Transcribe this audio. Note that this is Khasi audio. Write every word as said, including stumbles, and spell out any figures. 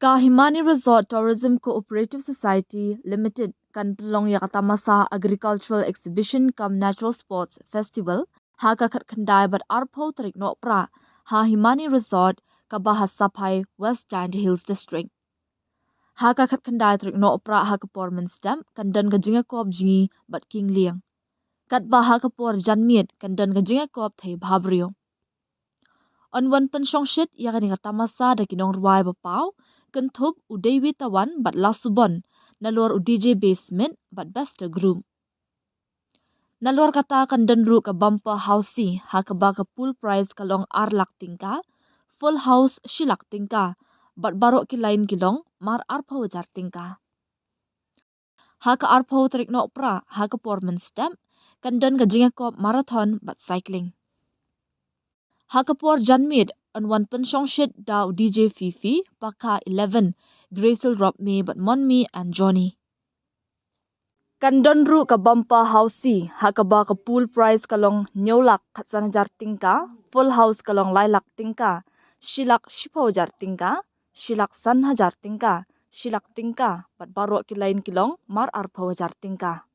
Ka Himani Resort Tourism Cooperative Society Limited kan pynlong ïa ka tamasa Agricultural Exhibition cum Natural Sports Festival ha ka khatkhyndai bad arphew tarik Nohprah ha Himani Resort kaba ha Saphai, West Jaintia Hills District. Ha ka khatkhyndai tarik Nohprah ha ka por mynstep kan don ka jingïakop jngi bad king lieng. Katba ha ka por janmiet kan don ka jingïakop thei bhabriew. Yn wan pynshongshit ïa kane ka tamasa da ki nongrwai ba paw, kynthup u Dewi Tawan bad Lasubon, nalor u D J Base Smith bad Bester Group. Nalor kata kan don ruh ka bumper housie ha kaba ka pool prize ka long ar lak tyngka, full house shi lak tyngka, bad baroh ki line ki long mar arphew hajar tyngka. Ha ka arphew tarik Nohprah ha ka por mynstep kan don ka jingïakop marathon bad cycling. Ha ka por janmiet yn wan pynshongshit da u D J Fifi, Pakha eleven, Gracil Robme bad Monmi and Johnny. Kan don ruh ka bumper housie ha kaba ka pool prize ka long hynñiew lak khatsan hajar tyngka, full house ka long lai lak tyngka, shi lak shiphew hajar tyngka, shi lak san hajar tyngka, shi lak tyngka, bad baroh ki line ki long mar arphew hajar tyngka.